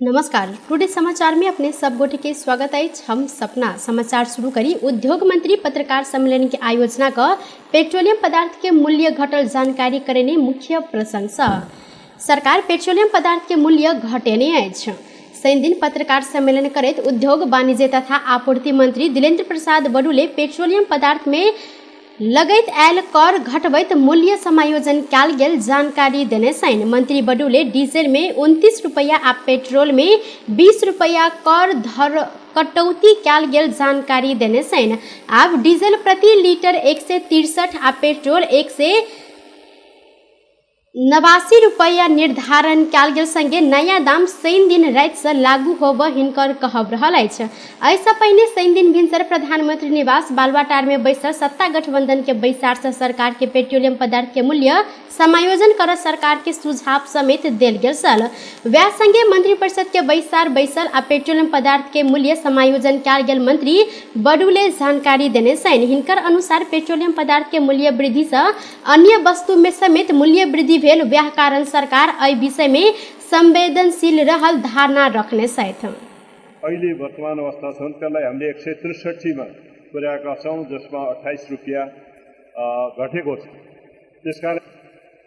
नमस्कार, टुडे समाचार में अपने सब गोटे के स्वागत अछि। हम सपना समाचार शुरू करी। उद्योग मंत्री पत्रकार सम्मेलन के आयोजना क पेट्रोलियम पदार्थ के मूल्य घटल जानकारी करेने मुख्य प्रसंग सँ सरकार पेट्रोलियम पदार्थ के मूल्य घटेने अछि। शनि दिन पत्रकार सम्मेलन करैत उद्योग वाणिज्य तथा आपूर्ति मंत्री दिलेन्द्र प्रसाद बडुले पेट्रोलियम पदार्थ में लगैत आयल कर घटबैत मूल्य समायोजन कयल गेल जानकारी देने छनि। मंत्री बडुले डीजल में 29 रुपैया आ पेट्रोल में 20 रुपैया कर धर कटौती कयल गेल जानकारी देने छनि। आब डीजल प्रति लीटर 163 आ पेट्रोल 189 रुपैया निर्धारण कयल गेल संगे नया दाम शनि दिन राति से लागू होब हिनकर कहब रहल अछि। एहिसँ पहिने शनि दिन भिनसर प्रधानमंत्री निवास बालुवाटार में बैसल सत्ता गठबंधन के बैसार से सरकार के पेट्रोलियम पदार्थ के मूल्य समायोजन कर सरकार के सुझाव समेत देल गेल छल। वएह संगे मंत्रिपरिषद के बैसार बैसल आ पेट्रोलियम पदार्थ के मूल्य समायोजन कयल गेल मंत्री बडुले जानकारी देने छनि। हिनकर अनुसार पेट्रोलियम पदार्थ के मूल्य वृद्धि से अन्य वस्तु में समेत मूल्य वृद्धि भेल, वएह कारण सरकार एहि विषय में संवेदनशील रहल धारणा रखने छथि। अहिले वर्तमान अवस्था छन् त्यसलाई हामीले 163 पुर्याएका छौँ, जसमा 28 रुपियाँ घटेको छ। त्यसकारण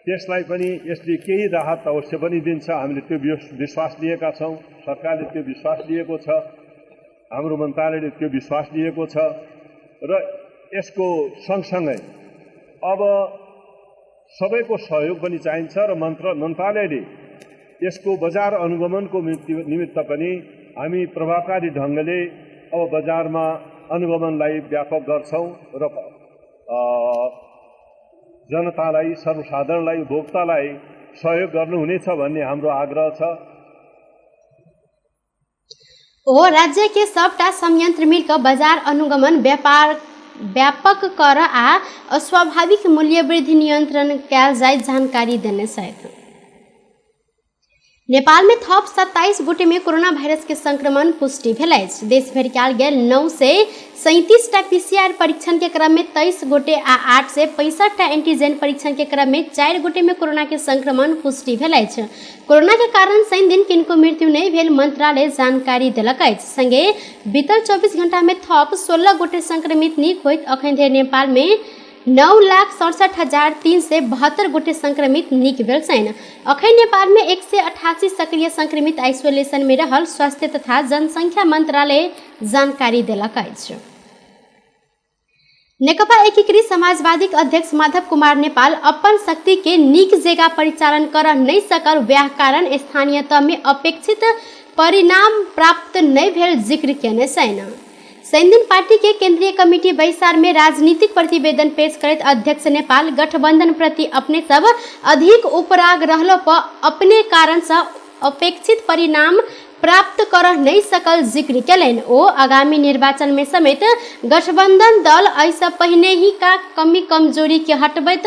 त्यसलाई पनि यसले केही राहत अवश्य पनि दिन्छ। हामीले त्यो विश्वास लिएका छौँ, सरकारले त्यो विश्वास लिएको छ, हाम्रो मन्त्रालयले त्यो विश्वास लिएको छ। र यसको सँगसँगै अब सबैको सहयोग पनि चाहिन्छ र मन्त्रालयले यसको बजार अनुगमनको निमित्त पनि हामी प्रभावकारी ढङ्गले अब बजारमा अनुगमनलाई व्यापक गर्छौँ र जनतालाई, सर्वसाधारणलाई, उपभोक्तालाई सहयोग गर्नुहुनेछ भन्ने हाम्रो आग्रह छ। ओ राज्य के सबटा संयंत्र मिलकर बजार अनुगमन व्यापक कर आ अस्वाभाविक मूल्य वृद्धि नियंत्रण कयल जाय जानकारी देने छथि। नेपाल में थप 27 गोटे में कोरोना वायरस के संक्रमण पुष्टि भेल अछि। देश भरि कयल गेल 937 टा पीसीआर परीक्षण के क्रम में 23 गोटे आ 865 टा एंटीजन परीक्षण के क्रम में 4 गोटे में कोरोना के संक्रमण पुष्टि भेल अछि। कोरोना के कारण शनि दिन किनको मृत्यु नहि भेल मंत्रालय जानकारी देलक अछि। संगे बीतल 24 घंटा में थप 16 गोटे संक्रमित नीक होइत अखन धरि नेपाल में 9,67,372 गोटे संक्रमित नीक भेल छनि। अखन नेपाल में 188 सक्रिय संक्रमित आइसोलेशन में रहल स्वास्थ्य तथा जनसंख्या मंत्रालय जानकारी देलक अछि। नेकपा एकीकृत समाजवादीक अध्यक्ष माधव कुमार नेपाल अपन शक्ति के नीक जगह परिचालन कर नहीं सकल, वएह कारण स्थानीय तह में अपेक्षित परिणाम प्राप्त नहीं भेल जिक्र केने छनि। शनि दिन पार्टी के केंद्रीय कमिटी बैसार में राजनीतिक प्रतिवेदन पेश करैत अध्यक्ष नेपाल गठबंधन प्रति अपने सब अधिक उपराग रहलो पर अपने कारण से अपेक्षित परिणाम प्राप्त कर नहीं सकल जिक्र केलनि। ओ आगामी निर्वाचन में समेत गठबंधन दल एहिसँ पहिने ही का कमी कमजोरी के हटबैत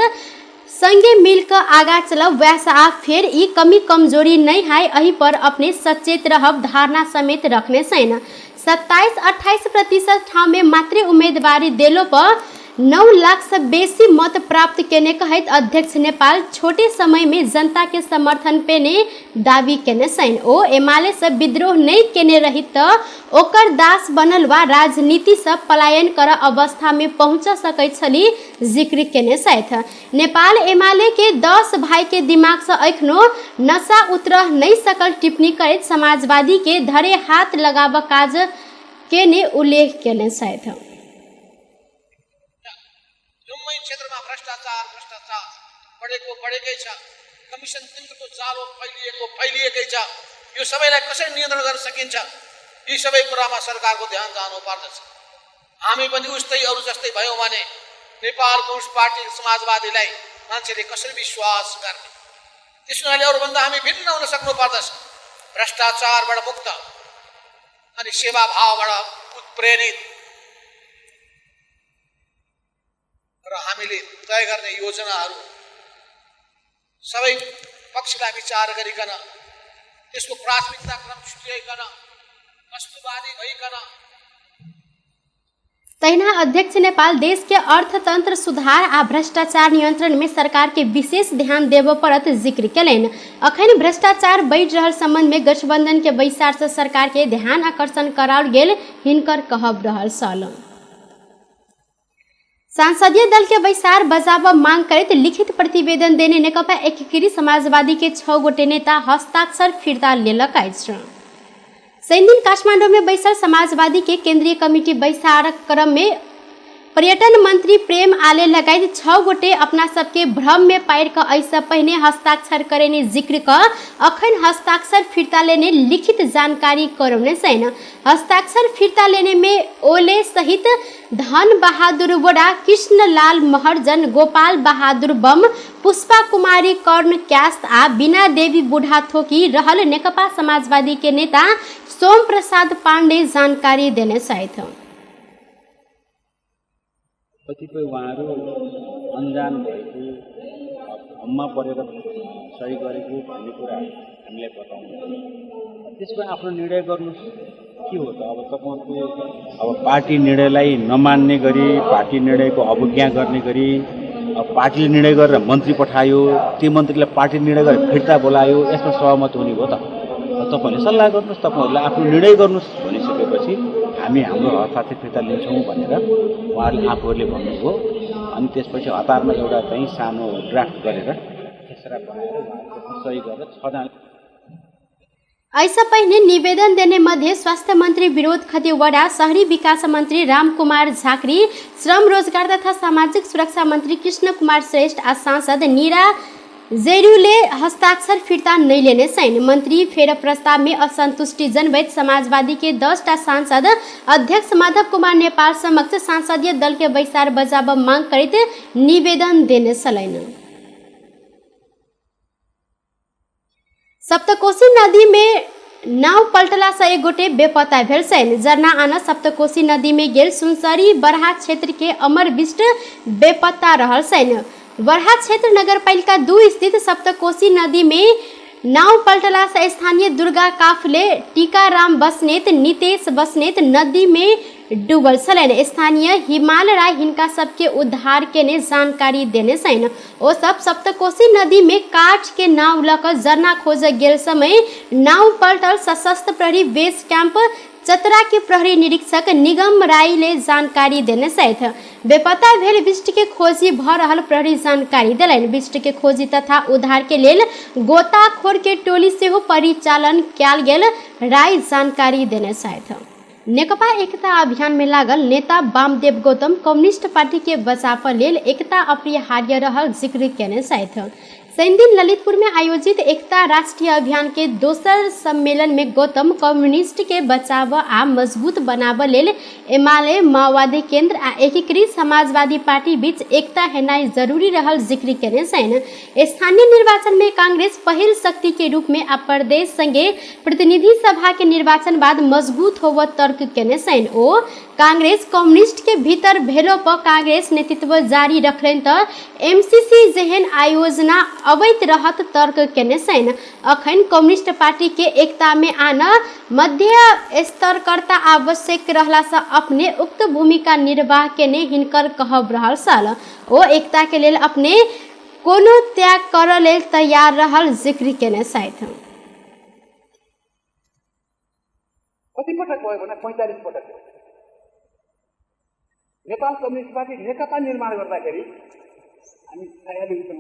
संगे मिलकर आगा चलब, वैसा आ फेर ई कमी कमजोरी नहीं है एहि पर अपने सचेत रहब धारणा समेत रखने छनि। 27-28% ठाउँ में मात्रै उम्मेदवारी देलो पर 9 लाख से बेसी मत प्राप्त केने कहैत अध्यक्ष नेपाल छोटे समय में जनता के समर्थन पेने दावी केने छनि। ओ एमाले से विद्रोह नहीं केने रही त ओकर दास बनल वा राजनीति से पलायन कर अवस्था में पहुंच सकै छली जिक्र केने छथि। नेपाल एमाले के 10 भाई के दिमाग से एखनो नशा उतरह नहीं सकल टिप्पणी करैत समाजवादी के धरे हाथ लगाब काज केने उल्लेख केने छथि। जम्मै क्षेत्रमा भ्रष्टाचार भ्रष्टाचार बढेको बढेकै छ, कमिसन तन्त्रको जालो फैलिएको फैलिएकै छ। यो सबैलाई कसरी नियन्त्रण गर्न सकिन्छ? यी सबै कुरामा सरकारको ध्यान जानु पर्दछ। हामी पनि उस्तै अरू जस्तै भयौँ भने नेपाल कम्युनिस्ट पार्टी समाजवादीलाई मान्छेले कसरी विश्वास गर्ने? त्यस हुनाले अरूभन्दा हामी भिन्न हुन सक्नु पर्दछ। भ्रष्टाचारबाट मुक्त अनि सेवाभावबाट उत्प्रेरित र हामीले तय गर्ने योजनाहरू सबै पक्षलाई विचार गरिकन, त्यसको प्राथमिकता क्रम छुट्याइकन, वस्तुवादी भइकन। तहिना अध्यक्ष नेपाल देश के अर्थतंत्र सुधार आ भ्रष्टाचार नियंत्रण में सरकार के विशेष ध्यान देबऽ पड़त जिक्र केलनि। अखन भ्रष्टाचार बढ़ि रहल संबंध में गठबंधन के बैसार से सरकार के ध्यान आकर्षण कराओल गेल हिनकर कहब रहल छल। सांसदीय दल के बैसार बजाबऽ मांग करैत लिखित प्रतिवेदन देने नेकपा एकीकृत समाजवादी के 6 गोटे नेता हस्ताक्षर फिर्ता लेलक अछि। शनिदिन काठमाडौँ में बैसल समाजवादी के केंद्रीय कमिटी बैसारक क्रम में पर्यटन मंत्री प्रेम आले लगायत 6 गोटे अपना सबके भ्रम में पारि कऽ एहिसँ पहिने हस्ताक्षर करेने जिक्र कऽ अखन हस्ताक्षर फिर्ता लेने लिखित जानकारी करौने छनि। हस्ताक्षर फिर्ता लेने में ओले सहित धन बहादुर वडा, कृष्णलाल महर्जन, गोपाल बहादुर बम, पुष्पा कुमारी कर्ण क्यास्त आ बीना देवी बुढ़ाथोकी रहल नेकपा समाजवादी के नेता सोम प्रसाद पाण्डे जानकारी देने छथि। कतिपय उहाँहरू अन्जान भएको, भ्रममा परेर सही गरेको भन्ने कुरा हामीलाई बताउनु, त्यसको आफ्नो निर्णय गर्नुहोस्। के हो त अब तपाईँको अब पार्टी निर्णयलाई नमान्ने गरी, पार्टी निर्णयको अवज्ञा गर्ने गरी, अब पार्टीले निर्णय गरेर मन्त्री पठायो, त्यो मन्त्रीलाई पार्टी निर्णय गरेर फिर्ता बोलायो, यसमा सहमत हुने हो त? तपाईँहरूले सल्लाह गर्नुहोस्, तपाईँहरूले आफ्नो निर्णय गर्नुहोस् भनिसकेपछि हामी हाम्रो हस्ताक्षर फिर्ता लिन्छौँ भनेर उहाँहरूले आफूहरूले भन्नुभयो। अनि त्यसपछि हतारमा एउटा चाहिँ सानो ड्राफ्ट गरेर खेसरा बनाएर उहाँहरूले सही गरेर 6 जना। ऐसा पहिने निवेदन देने मध्ये स्वास्थ्य मन्त्री विरोध खतिवड़ा, शहरी विकास मन्त्री रामकुमार झाँक्री, श्रम रोजगार तथा सामाजिक सुरक्षा मन्त्री कृष्ण कुमार श्रेष्ठ आ सांसद नीरा जेरूले हस्ताक्षर फिर्ता नै लेने छैन। मन्त्री फेर प्रस्ताव में असंतुष्टि जनबैत समाजवादी के 10टा सांसद अध्यक्ष माधव कुमार नेपाल समक्ष सांसदीय दल के बैसार बजाब मांग करैत निवेदन देने छलनि। सप्तकोशी नदी में नाव पलटला से एक गोटे बेपत्ता भेल छनि। जरना आना सप्तकोशी नदी में गेल सुनसरी बरहा क्षेत्र के अमर बिष्ट बेपत्ता रहल छनि। बरहा क्षेत्र नगरपालिका 2 स्थित सप्तकोशी नदी में नाव पलटला से स्थानीय दुर्गा काफले, टीकाराम बस्नेत, नितेश बस्नेत नदी में डूबल छलनि। स्थानीय हिमाल राय हिनका सबके उद्धार केने जानकारी देने छनि। ओ सब सप्तकोशी नदी में काठ के नाव लऽ कऽ जरना खोजऽ गेल समय नाव पलटल सशस्त्र प्रहरी बेस कैंप चतरा के प्रहरी निरीक्षक निगम रायले जानकारी देने छथि। बेपत्ता भेल बिष्ट के खोजी भऽ रहल प्रहरी जानकारी देलनि। बिष्ट के खोजी तथा उद्धार के लेल गोताखोर के टोली सेहो परिचालन कयल गेल राय जानकारी देने छथि। नेकपा एकता अभियान में लागल नेता वामदेव गौतम कम्युनिस्ट पार्टी के बचाव लेल एकता अपरिहार्य रहल जिक्र केने छथि। शनिदिन ललितपुर में आयोजित एकता राष्ट्रीय अभियान के दोसर सम्मेलन में गौतम कम्युनिस्ट के बचाव आ मजबूत बनाब लेल एमाले, माओवादी केंद्र आ एकीकृत समाजवादी पार्टी बीच एकता हेनाइ जरूरी रहल जिक्र केने छनि। स्थानीय निर्वाचन में कांग्रेस पहिल शक्ति के रूप में आ प्रदेश संगे प्रतिनिधि सभा के निर्वाचन बाद मजबूत होब तर्क केने छनि। ओ कांग्रेस कम्युनिस्ट के भीतर भेलो पर कांग्रेस नेतृत्व जारी रखलनि त एमसीसी जेहन आयोजना अबैत रहत तर्क केने छनि। अखन कम्युनिस्ट पार्टी के एकता में आन मध्य स्तरकर्ता आवश्यक रहला से अपने उक्त भूमिका निर्वाह केने हिनकर कहब रहल छल। ओ एकता के लेल अपने कोनो त्याग करऽ लेल तैयार रहल जिक्र केने छथि। कति पटक भयो भने 45 पटक भयो। नेपाल कम्युनिस्ट पार्टी नेकपा निर्माण गर्दाखेरि हामी 46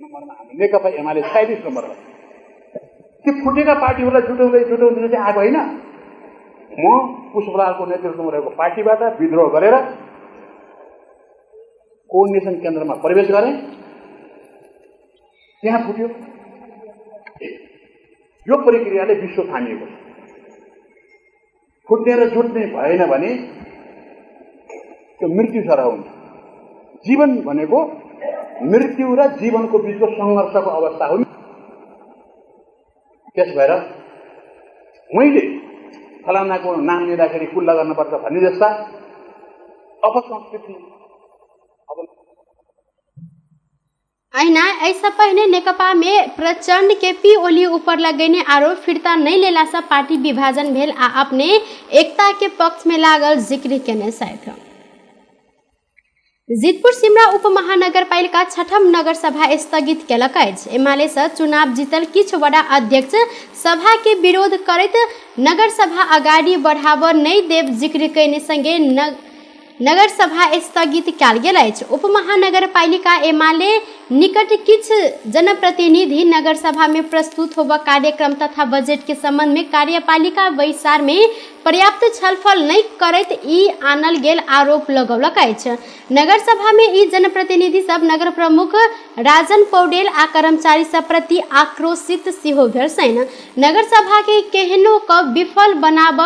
नम्बरमा, हामी नेकपा एमाले 46 नम्बरमा। ती फुटेका पार्टीहरूलाई जुटाउँदै जुटाउँदै चाहिँ आएको होइन। म पुष्पलालको नेतृत्वमा रहेको पार्टीबाट विद्रोह गरेर कोअर्डिनेसन केन्द्रमा प्रवेश गरेँ, त्यहाँ फुट्यो। यो प्रक्रियाले विश्व थामिएको छ। फुट्ने र जुट्ने भएन भने त्यो मृत्यु सरह हुन्छ। जीवन भनेको मृत्यु र जीवनको बिचको सङ्घर्षको अवस्था हो। त्यस भएर मैले फलानाको नाम लिँदाखेरि कुल्ला गर्नुपर्छ भन्ने जस्ता अपसंस्कृति अब अहिना एहिसँ पहिने नेकपा में प्रचण्ड केपी ओली ऊपर लगेने आरोप फिर्ता नहि लेला से पार्टी विभाजन भेल आ अपने एकता के पक्ष में लागल जिक्र केने छथि। जितपुर सिमरा उपमहानगरपालिका छठम नगरसभा स्थगित केलक अछि। एमाले सँ चुनाव जीतल किछु वडा अध्यक्ष सभा के विरोध करैत नगरसभा अगाडि बढ़ाब नहि देब जिक्र कयने संगे नगरसभा स्थगित कयल गेल अछि। उपमहानगरपालिका एमाले निकट किछु जनप्रतिनिधि नगरसभा में प्रस्तुत होब कार्यक्रम तथा बजट के संबंध में कार्यपालिका बैसार में पर्याप्त छलफल नहि करैत ई आनल गेल आरोप लगौलक अछि। नगरसभा में ई जनप्रतिनिधि सब नगर प्रमुख राजन पौडेल आ कर्मचारी सब प्रति आक्रोशित सेहो भेल छनि। नगरसभा के केहनो क विफल बनाब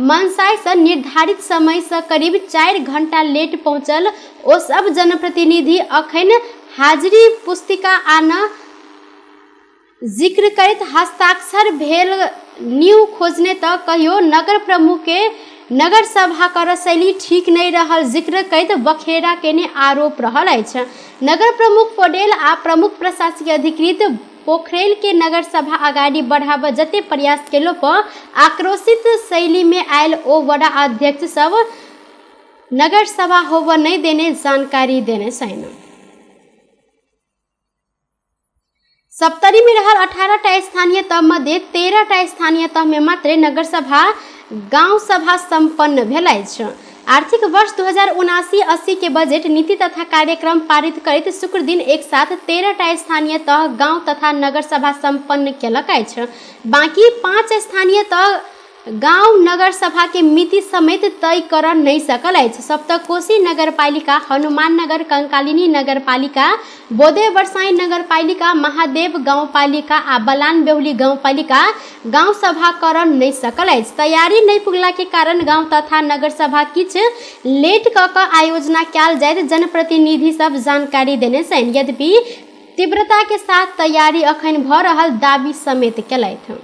मनसाय सँ निर्धारित समय सँ करीब 4 घंटा लेट पहुँचल ओ सब जनप्रतिनिधि अखन हाजिरी पुस्तिका आन जिक्र करैत हस्ताक्षर भेल न्यू खोजने त कहियो नगर प्रमुख के नगर सभा कर शैली ठीक नहीं रहल जिक्र करैत बखेड़ा केने आरोप रहल अछि। नगर प्रमुख पौडेल आ प्रमुख प्रशासकीय अधिकृत पोखरेल के नगर सभा अगाडि बढ़ाब जते प्रयास केलो पर आक्रोशित शैली में आयल ओ वडा अध्यक्ष सब नगर सभा होब नहीं देने जानकारी देने छनि। सप्तरी में रहल 18 टा स्थानीय तह मध्ये 13 टा स्थानीय तह में मात्रे नगरसभा गांव सभा संपन्न भेल अछि। आर्थिक वर्ष 2079-80 के बजट नीति तथा कार्यक्रम पारित करैत शुक्र दिन एक साथ 13 टा स्थानीय तह गांव तथा नगरसभा संपन्न केलक अछि। बाकी 5 स्थानीय तह गांव नगर सभा के मिति समेत तय कर नहीं सकल अछि। सप्तकोशी नगरपालिका, हनुमान नगर, कंकालिनी नगरपालिका, बोधे बरसाई नगरपालिका, महादेव गाउँपालिका आ बलान बेहुली गाउँपालिका गाँव सभा कर नहीं सकल अछि। तैयारी नहीं पुगला के कारण गाँव तथा नगर सभा किछु लेट क क आयोजना कयल जाइत जनप्रतिनिधि सब जानकारी देने छनि। यद्यपि तीव्रता के साथ तैयारी अखन भ रहल दावी समेत केलथि।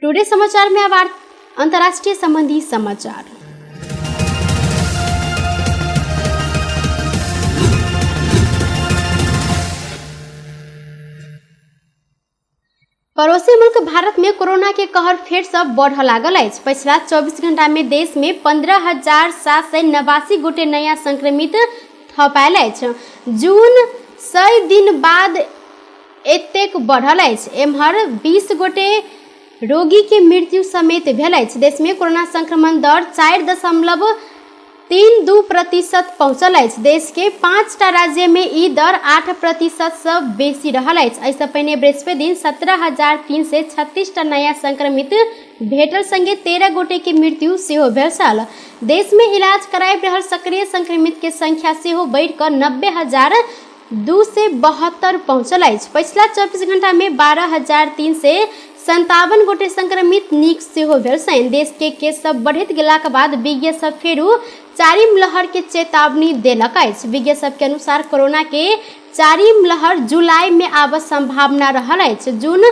टुडे समाचार में अब अंतर्राष्ट्रीय संबंधी समाचार। पड़ोसी मुल्क भारत में कोरोना के कहर फेर से बढ़ लागल अछि। पछिला 24 घंटा में देश में 15,789 गोटे नया संक्रमित थपायल अछि। जून 100 दिन बाद एतेक बढ़ल अछि। एम्हर 20 गोटे रोगी के मृत्यु समेत भेल अछि। देश में कोरोना संक्रमण दर 4.32% पहुँचल अछि। देश के 5 टा राज्य में ई दर 8% से बेसी रहल अछि। एहिसँ पहिने बृहस्पति दिन 17,336 टा नया संक्रमित भेटल संगे 13 गोटे के मृत्यु सेहो भेल छल। देश में इलाज कराबि रहल सक्रिय संक्रमित के संख्या सेहो बढ़ि कऽ 90,272 पहुँचल अछि। पछिला 24 घंटा में 12,357 गोटे संक्रमित नीक सेहो भेल छनि। देश के केस सब बढ़ैत गेलाक बाद विज्ञ सब फेरू चारिम लहर के चेतावनी देलक अछि। विज्ञ सब के अनुसार कोरोना के चारिम लहर जुलाई में आब संभावना रहल अछि। जून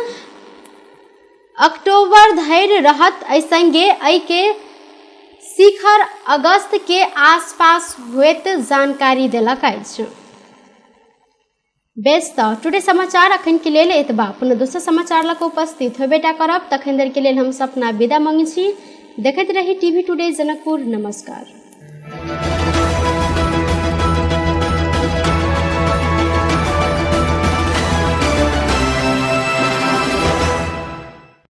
अक्टूबर धरि रहत। एहि संगे एहि के शिखर अगस्त के आसपास होयत जानकारी देलक अछि। बेस तऽ टुडे समाचार अखन के लेल एतबा। पुनः दोसर समाचार लऽ कऽ उपस्थित होबेटा करब। तखन धरि के लेल हम सपना विदा मांगै छी। देखैत रही टीवी टुडे जनकपुर। नमस्कार।